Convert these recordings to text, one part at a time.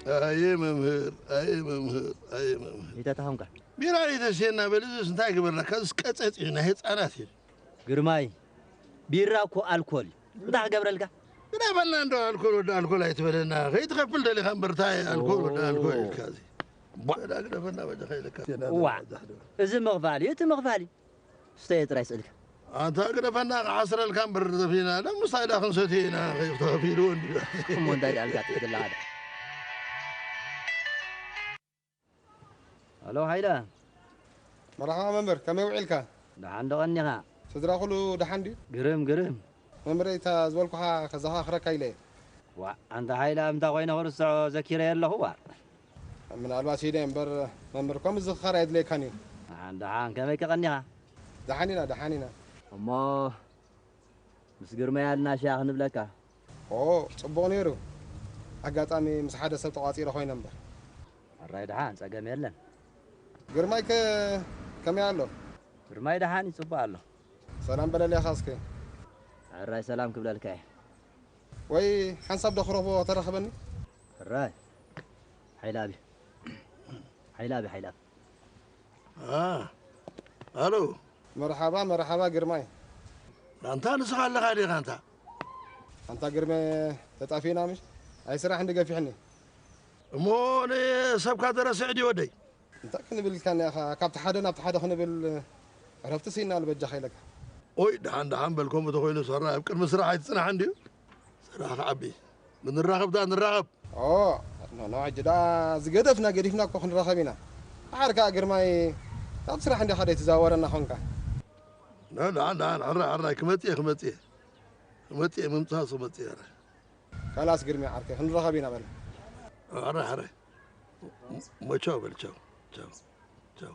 ኣየ መምህር፣ ኣየ መምህር፣ ኣየ መምህር። ይተታኸምካ። ቢራ ይተስየና በል፣ እዚስ እንታይ ግበርና? ከዚ ቀጸጽ እዩ፣ ናይ ህፃናት እዩ። ግርማይ፣ ቢራ እኮ ኣልኮል እዩ። እንታይ ክገብረልካ? ግደፈና እንዶ ኣልኮል ወዲ ኣልኮል ኣይትበለና። ከይትኸፍል ደሊኻ እምበር እንታይ ኣልኮል ወዲ ኣልኮል ኢልካ እዚ። ቧ፣ ግደፈና በጃኻ ኢለካ። ዋ፣ እዚ ምኽፋል እዩ፣ እቲ ምኽፋል እዩ። ስተየ ጥራይ ስእልካ። ኣንታ ግደፈና ክሓስረልካ እምበር ዘፊና። ደምስታይ ዳ ክንሰትዮ ኢና ከይተኸፊሉ እንዲ። እሞ እንታይ ደኣልካ ትሕት ኣለኻ ዶ? ኣሎ ሃይለ። መርሓባ መምህር፣ ከመይ ውዒልካ? ደሓን ዶ ቀኒኻ? ስድራ ኩሉ ደሓን ድዩ? ግርም ግርም። መምህረይ፣ እታ ዝበልኩኻ ከዘኻኽረካ ኢለ እየ። ዋእ፣ ኣንታ ሃይለ፣ ኣምታ ኮይነ ክርስዖ ዘኪረዮ ኣለኹ ዋእ። ምናልባት ኢለ እምበር፣ መምህር፣ ከምኡ ዝኽኻር ኣየድልየካን እዩ። ደሓን ደሓን፣ ከመይ ከ ቀኒኻ? ደሓን ኢና፣ ደሓን ኢና። እሞ ምስ ግርማይ ኣልና ሻሂ ክንብለካ። ኦ፣ ጽቡቕ ነይሩ። ኣጋጣሚ ምስ ሓደ ሰብ ተቋጺረ ኮይነ እምበር። ሕራይ ደሓን፣ ጸገም የለን። ግርማይከ ከመይ ኣሎ? ግርማይ ደሓን እዩ፣ ጽቡቕ ኣሎ። ሰላም በለለይ ኢኻ እስከ። ሕራይ ሰላም ክብለልካ እየ። ወይ ሓንሳብ ዶ ክረኽቦ ተረኽበኒ? ሕራይ ሓይላቢ፣ ሓይላቢ፣ ሓይላቢ። ኣሎ መርሓባ መርሓባ ግርማይ። ኣንታ ንስኻ ኣለኻ ዲኻ ኣንታ? ኣንታ ግርመ ተጣፊእና ምሽ? ኣይ ስራሕ እንዲ ገፊሕኒ። እሞ ንሰብካ ደረስዕ ድዩ ወደይ? እንታይ ክንብል ኢልካኒ ኢኻ? ካብቲ ሓደ ናብቲ ሓደ ክንብል ዕረፍቲ ስኢንናሉ በጃኻ ኢለካ። ኦይ ደሓን ደሓን በል ከምኡ ተኾይኑ ሰራ ኣብ ቅድሚ ስራሕ ኣይትጽናሕ እንድዩ። ስራሕ ክዓቢ። ምንራኸብ ደኣ ንራኸብ። ኦ፣ ኖ፣ ኖ፣ ሕጂ ደኣ ዝገደፍና ገዲፍና እኮ ክንራኸብ ኢና። ደሓር ከኣ ግርማይ፣ ናብ ስራሕ እንዲኻ ደይትዛወረና ኾንካ። ኖ፣ ደሓን፣ ደሓን፣ ሕራይ፣ ሕራይ፣ ክመጽእ እየ፣ ክመጽእ እየ። ክመጽእ እየ፣ ምምጻእ ክመጽእ እየ፣ ሕራይ። ካላስ ግርማይ ዓርከይ፣ ክንራኸብ ኢና በል። ሕራይ፣ ሕራይ። እሞ ቻው በል፣ ቻው፣ ቻው፣ ቻው።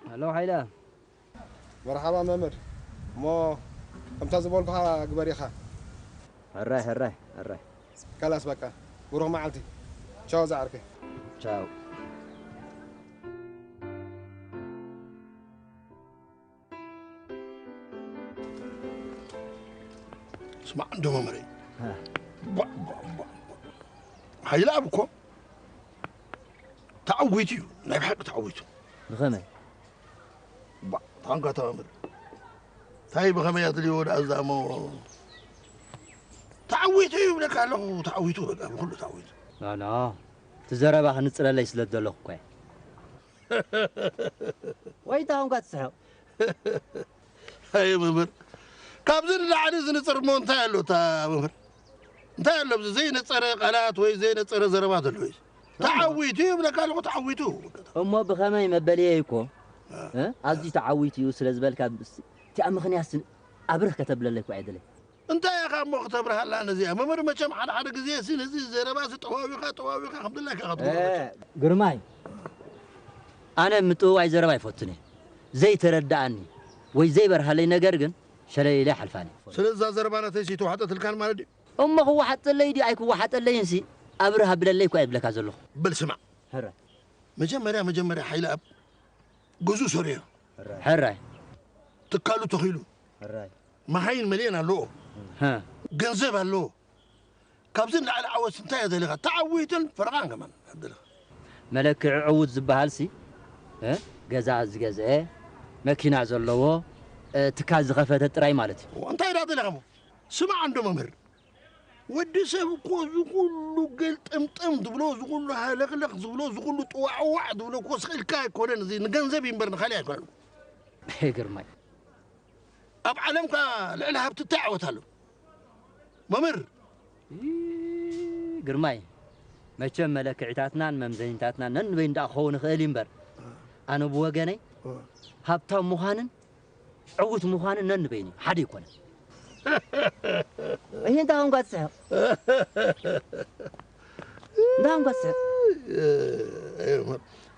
ሃሎ፣ ሓይለ። መርሓባ መምህር፣ እሞ ከምታ ዝበልኩኻ ግበር ኢኻ። ሕራይ ሕራይ ሕራይ። ካላስ በቃ ብሩኽ መዓልቲ። ቻው ዝዓርከይ። ቻው። ስማዕ እንዶ መምህረይ። ሓይለ ኣብ እኮ ተዓዊቱ እዩ፣ ናይ ብሓቂ ተዓዊቱ። ብኸመይ? ታንካ ተመምር እንታይ ብኸመይ ኣድልዮ ወደ ኣዛሞ ተዓዊቱ ይብለካ ኣለኹ። ተዓዊቱ በቃ ብኩሉ ተዓዊቱ። ኖ ኖ እቲ ዘረባ ክንጽረለይ ስለ ዘለኹ እኮ እየ። ወይ ታንካ ትስሕቕ። ኣየ መምህር ካብዚ ንላዕሊ ዝንጽር እሞ እንታይ ኣሎ እታ መምህር? እንታይ ኣሎ ኣብዚ ዘይነጸረ ቃላት ወይ ዘይነጸረ ዘረባ ዘሎ እዩ? ተዓዊቱ ይብለካ ኣለኹ ተዓዊቱ። እሞ ብኸመይ መበልየይ እኮ እ? ኣዝዩ ተዓዊቱ እዩ ስለ ዝበልካ እቲኣ ምኽንያት ስን- ኣብርህ ከተብለለይ እኮ ኣይደለይ። እንታይ ኢኻ እሞ ክተብርሃላ ነዚኣ መምህር? መቸም ሓደ ሓደ ግዜ ሲ ነዚ ዘረባ ሲ ጠዋዊኻ ጠዋዊኻ ከም ድላይካ ኢኻ ትገብሮ መቸም። ግርማይ ኣነ ምጥውዋይ ዘረባ ኣይፈቱን እየ። ዘይተረድኣኒ ወይ ዘይበርሃለይ ነገር ግን ሸለል ኢለ ኣይሓልፋን እየ። ስለዚ እዛ ዘረባ ናተይ ሲ ተዋሕጠትልካን ማለት ድዩ? እሞ ክወሓጠለይ ድዩ ኣይክወሓጠለይን ሲ ኣብርህ ኣብለለይ እኮ እየ ዝብለካ ዘለኹ። በል ስማዕ፣ ሕራይ። መጀመርያ መጀመርያ ሓይለኣብ ገዝኡ ሰሪሑ፣ ሕራይ። ትካሉ ተኺሉ፣ ሕራይ። መኻይን መሊኤን ኣለዎ፣ ሃ። ገንዘብ ኣለዎ። ካብዚ ንላዕሊ ዓወት እንታይ እየ ደሊኻ? ተዓዊትን ፈረቓን ከማን እየ ደሊኻ። መለክዒ ዕዉት ዝበሃል ሲ እ? ገዛ ዝገዝአ፣ መኪና ዘለዎ፣ እ፣ ትካል ዝኸፈተ ጥራይ ማለት እዩ። እንታይ ደኣ ደሊኻ እሞ? ስማዕ እንዶ መምህር፣ ወዲ ሰብ እኮ እዚ ኩሉ ገልጥምጥም ዝብሎ፣ እዚ ኩሉ ሃለኽለኽ ዝብሎ፣ እዚ ኩሉ ጥዋዕዋዕ ዝብሎ እኮ ስቕ ኢልካ ኣይኮነን። እዚ ንገንዘብ እዩ እምበር ንኻልእ ኣይኮነን። ግርማይ ኣብ ዓለምካ ልዕሊ ሃብቲ እንታይ ዓወት ኣሎ? መምህር ግርማይ መቸም መለክዒታትናን መምዘኒታትናን ነንበይኑ ደኣ ክኸውን ይኽእል እዩ እምበር ኣነ ብወገነይ ሃብታም ምዃንን ዕዉት ምዃንን ነንበይኑ ሓደ ኣይኮነን። እሂ እንታይ ኾንካ ትስሕቕ? እንታይ ኾንካ ትስሕቕ?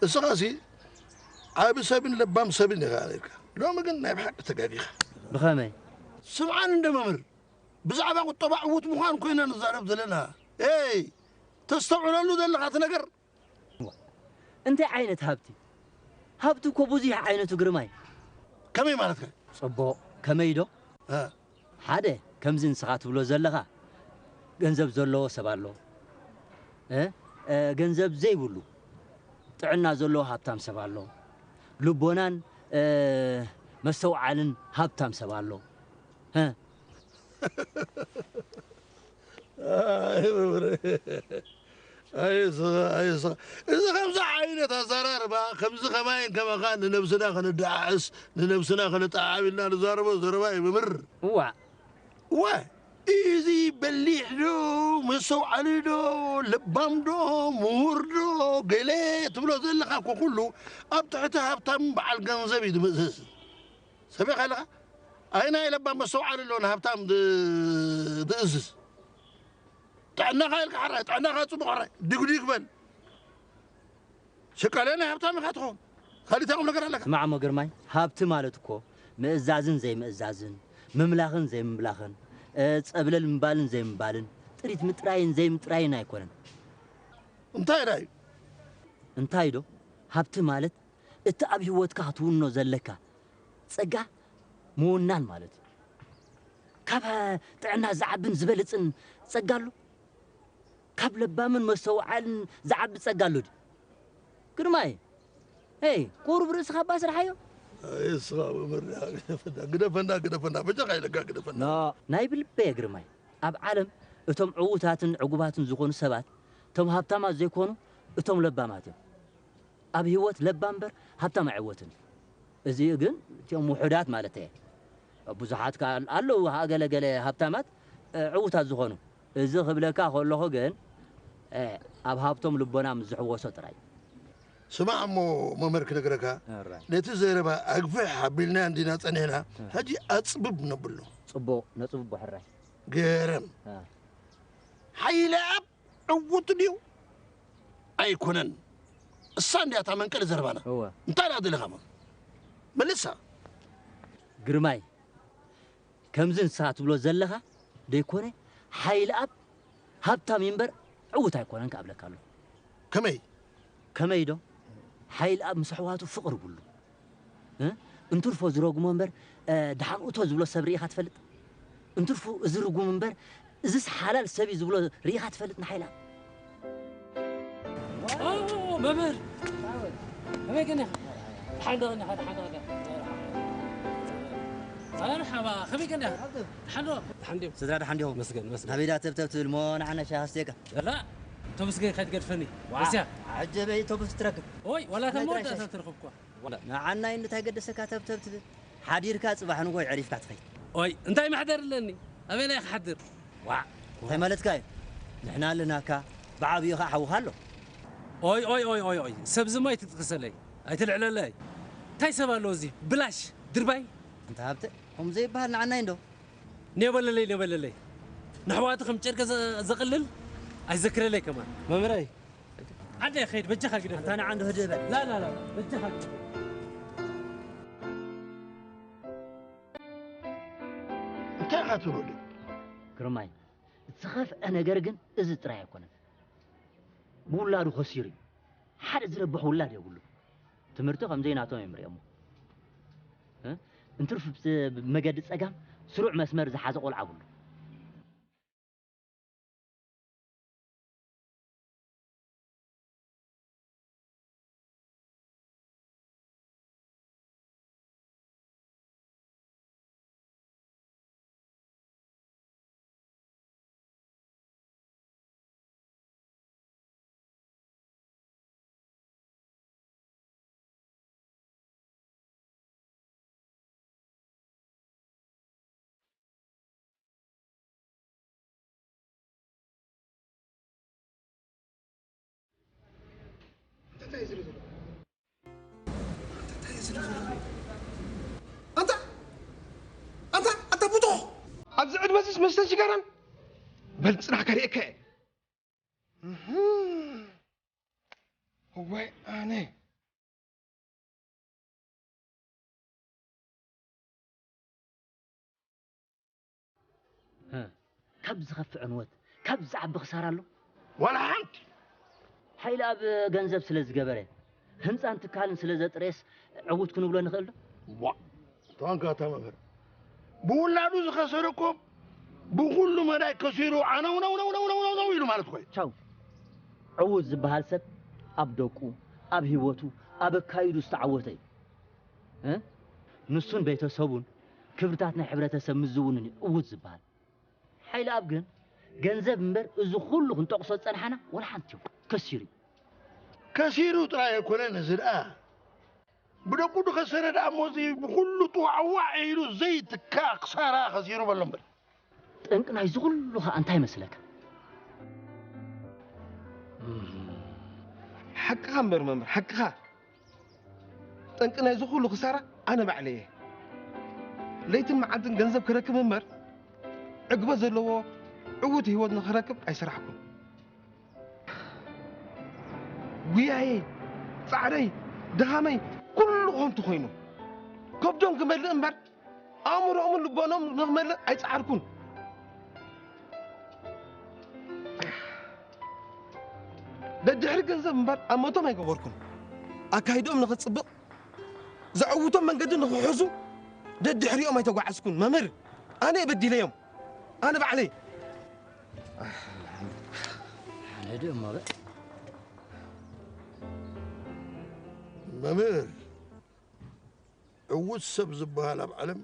እስኻሲ ዓቢ ሰብን ለባም ሰብን ኢኻ ነርካ። ሎሚ ግን ናይ ብሓቂ ተጋጊኻ። ብኸመይ? ስምዓኒ እንዶ መምህር፣ ብዛዕባ ቁጠባ ዕዉት ምዃን ኮይና ንዛረብ ዘለና። ኤይ፣ ተስተውዕለሉ ዘለኻ እቲ ነገር እንታይ ዓይነት ሃብቲ? ሃብቲ እኮ ብዙሕ ዓይነቱ ግርማይ። ከመይ ማለትካ? ጽቡቕ፣ ከመይ ዶ? እ። ሓደ፣ ከምዚ ንስኻ ትብሎ ዘለኻ ገንዘብ ዘለዎ ሰብ ኣሎ፣ እ፣ እ፣ ገንዘብ ዘይብሉ ጥዕና ዘለዎ ሃብታም ሰብ ኣሎ። ልቦናን፣ እ፣ መስተውዓልን ሃብታም ሰብ ኣሎ። እ። ኣይ፣ መምህር። ኣይ፣ ስኻ፣ ኣይ፣ ስኻ። እዚ ከምዚ ዓይነት ኣዘራርባ፣ ከምዚ ከማይን ከማኻን ንነብስና ክንደዓዕስ፣ ንነብስና ክንጠዓዓብ ኢልና ንዛረቦ ዘረባ እዩ፣ መምህር። እዋ። እዋ፣ እዚ በሊሕ ዶ፣ መስተውዓሊ ዶ፣ ለባም ዶ፣ ምሁር ዶ፣ ገለ ትብሎ ዘለኻ እኮ ኩሉ ኣብ ትሕቲ ሃብታም በዓል ገንዘብ እዩ ዝምእዘዝ። ሰሚዕካ ኣለኻ? ኣየናይ ለባም መስተውዓሊ ኣሎ ንሃብታም ድ-፣ ድእዝዝ? ጥዕናኻ ኢልካ ሕራይ፣ ጥዕናኻ ጽቡቕ ሕራይ፣ ድግዲግ በል። ሽቃልያ ናይ ሃብታም ኢኻ ትኸውን። ካሊእ እንታይ ቁም ነገር ኣለካ? ስማዕ እሞ ግርማይ፣ ሃብቲ ማለት እኮ ምእዛዝን ዘይምእዛዝን፣ ምምላኽን ዘይምምላኽን፣ እ፣ ጸብለል ምባልን ዘይምባልን፣ ጥሪት ምጥራይን ዘይምጥራይን ኣይኮነን። እንታይ ደኣ እዩ? እንታይ ዶ? ሃብቲ ማለት እቲ ኣብ ህይወትካ ክትውኖ ዘለካ ጸጋ ምውናን ማለት እዩ። ካብ ጥዕና ዝዓብን ዝበልጽን ጸጋ ኣሎ? ካብ ለባምን መስተውዓልን ዝዓቢ ጸጋ ኣሎ ድዩ? ግርማይ፣ ሄይ፣ ቁሩብ ርእስኻ እባ ስርሓዮ። ኣይ፣ እስኻ መምህር፣ ግደፈና፣ ግደፈና፣ ግደፈና፣ በጃኻ ኢለካ ግደፈና። ኖ፣ ናይ ብልበየ ግርማይ፣ ኣብ ዓለም እቶም ዕዉታትን ዕጉባትን ዝኾኑ ሰባት፣ እቶም ሃብታማት ዘይኮኑ፣ እቶም ለባማት እዮም። ኣብ ህይወት ለባም እምበር ሃብታም ኣይዕወትን። እዚ ግን እቲኦም ውሑዳት ማለት እየ። ብዙሓት ከኣ ኣለዉ፣ ሃ-፣ ገለ ገለ ሃብታማት፣ እ፣ ዕዉታት ዝኾኑ። እዚ ክብለካ ከለኹ ግን፣ እ፣ ኣብ ሃብቶም ልቦና ምስ ዝሕወሶ ጥራይ። ስማዕ እሞ መምህር ክነግረካ፣ ኣራይ። ነቲ ዘረባ ኣግፍሕ ኣቢልና እንዲና ጸኒሕና፣ እ። ሕጂ ኣጽብብ ነብሎ። ጽቡቕ፣ ነጽብቦ ሕራይ። ገረም። እ። ሓይለ ኣብ ዕዉት ድዩ? ኣይኮነን። እሳ እንድያ እታ መንቀሊ ዘረባና። እወ። እንታይ ደኣ ደሊኻ እሞ? መልሳ። ግርማይ፣ ከምዚ ንስኻ ትብሎ ዘለኻ ደይኮነ፣ ሓይለኣብ ሃብታም እዩ እምበር ዕዉት ኣይኮነን ክኣብለካ ኣለኹ። ከመይ? ከመይ ዶ? ሓይለኣብ ምስ ኣሕዋቱ ፍቕሪ ብሉ። እ? እንትርፎ ዝረጉሞ እምበር፣ እ፣ ደሓን እቶ ዝብሎ ሰብ ርኢኻ ትፈልጥ? እንትርፎ እዚ ርጉም እምበር፣ እዝስ ሓላል ሰብ እዩ ዝብሎ ርኢኻ ትፈልጥ ንሓይለኣብ? ኦ፣ መምህር። ከመይ ቀኒኻ? ደሓን ዶ ቀኒኻ? ደሓን ዶ ቀኒኻ? መርሓባ፣ ከመይ ቀኒኻ? ደሓን ዶ? ደሓን ድዮም? ስድራ ደሓን ዲኹም? መስገን፣ መስገን። ናበይ ዳ ተብተብ ትብል እሞ ንዓና ሻሂ ኣስትየካ? ላ፣ ተመስገን ከይትገድፈኒ። ዋ፣ እስያ። ዓጀበ፣ ኣውቶቡስ ትረክብ። ኦይ፣ ዋላ እታ ናይ ጥራይ መወዳእታ ሻሂ። ትረኽብኳ። ንዓናይ እንታይ ገደሰካ ተብተብ ትብል? ሓዲርካ ጽባሕ ንጎ የዕሪፍካ ትኸይድ። ኦይ፣ እንታይ መሕደሪ ኣለኒ? ኣበይና ክሓድር? ዋዕ፣ እንታይ ማለትካ እዩ? ንሕና ኣለናካ፣ ብዓብዩ ኸዓ ሓውኻ ኣሎ። ኦይ፣ ኦይ፣ ኦይ፣ ኦይ፣ ኦይ፣ ሰብ ዝማ ኣይትጥቅሰለይ፣ ኣይትልዕለለይ። እንታይ ሰብ ኣሎ እዚ? ብላሽ፣ ድርባይ። እንተ ሃብተ፣ ከምኡ ዘይበሃል ንዓናይ እንዶ። ኔበለለይ፣ ኔበለለይ። ንሕዋቱ ከም ጨርቂ ዘ-፣ ዘቕልል ኣይዘክረለይ ከማን። መምህረይ። ዓደ ኸይድ፣ በጃኻ ግደፍ። ኣንታ ንዓ እንዶ ህድእ በል። ላ፣ ላ፣ ላ፣ በጃኻ ግደፍ። እንታይ ኢኻ ትብሉ? ግርማይ፣ እቲ ዝኸፍአ ነገር ግን እዚ ጥራይ ኣይኮነን። ብውላዱ ከሲሩ እዩ። ሓደ ዝረብሕ ውላድ የብሉ። ትምህርቲ ከም ዘይናቶም እዮም ሪኦሞ። እ? እንትርፍ ብስ-፣ ብመገዲ ጸጋም ስሩዕ መስመር ዝሓዘ ቆልዓ ብሉ። ኣንታ፣ ኣንታ፣ ኣንታ ቡቶ! ኣብዚ ዕድመ እዚስ መስተ ሲጋራን? በል ጽናሕ ከርእየካ እየ። እህ። እዋይ ኣነ። እ፣ ካብ ዝኸፍእ ዕንወት፣ ካብ ዝዓቢ ክሳራ ኣሎ? ዋላ ሓንቲ! ሓይለኣብ ገንዘብ ስለ ዝገበረ፣ ህንጻን ትካልን ስለ ዘጥረየስ ዕዉት ክንብሎ ንኽእል ዶ? ዋ! ተዋንካ እታ መምህር። ብውላዱ ዝኸሰረ እኮ ብኹሉ መዳይ ከሲሩ ዓነው ነው ነው ነው ነው ነው ኢሉ ማለት እኮ እዩ። ቻው። ዕዉት ዝበሃል ሰብ ኣብ ደቁ፣ ኣብ ህይወቱ፣ ኣብ ኣካይዱ ዝተዓወተ እዩ። እ? ንሱን ቤተሰቡን ክብርታት ናይ ሕብረተሰብ ምስ ዝውንን እዩ ዕዉት ዝበሃል። ሓይለኣብ ግን ገንዘብ እምበር እዚ ኩሉ ክንጠቕሶ ዝጸናሕና ወላ ሓንቲ እዩ። ከሲሩ እዩ። ከሲሩ ጥራይ ኣይኮነን፣ እዚ ደኣ ብደቁ ዝኸሰረ ደኣ እሞ እዚ ብኹሉ ጥዋዕዋዕ ኢሉ ዘይትካእ ክሳራ ከሲሩ በሎ እምበር። ጠንቂ ናይዚ ኩሉ ኸኣ እንታይ መስለካ? ሓቅኻ እምበር መምህር፣ ሓቅኻ። ጠንቂ ናይዚ ኩሉ ክሳራ ኣነ ባዕለይ እየ። ለይትን መዓልትን ገንዘብ ክረክብ እምበር ዕግበት ዘለዎ ዕዉት ህይወት ንኽረክብ ኣይሰራሕኩን። ጉያየይ፣ ጻዕረይ፣ ድኻመይ ኩሉ ኾንቱ ኮይኑ ከብዶም ክመልእ እምበር ኣእምሮኦምን ልቦኖም ንኽመልእ ኣይጻዓርኩን። ደድሕሪ ገንዘብ እምበር ኣመቶም ኣይገበርኩን። ኣካይድኦም ንኽጽብቕ ዘዕውቶም መንገዲ ንኽሕዙ ደድሕሪኦም ኣይተጓዓዝኩን። መምህር ኣነ እየ በዲለዮም። ኣነ ባዕለይ ሓደ እሞ በል መምህር ዕዉት ሰብ ዝበሃል ኣብ ዓለም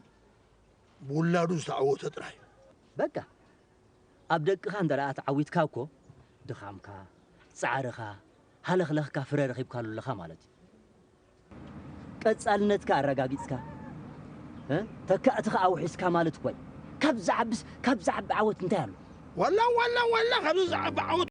ብውላዱ ዝተዓወተ ጥራሕ እዩ። በቃ ኣብ ደቅኻ እንተ ደኣ ተዓዊትካ እኮ ድኻምካ፣ ጻዕርኻ፣ ሃለኽለኽካ ፍረ ረኺብካሉ ኣለኻ ማለት እዩ። ቀጻልነትካ ኣረጋጊጽካ እ? ተካእትኻ ኣውሒስካ ማለት እኮ እዩ። ካብ ዝዓብስ ካብ ዝዓቢ ዓወት እንታይ ኣሎ? ዋላ ዋላ ዋላ ካብዚ ዝዓቢ ዓወት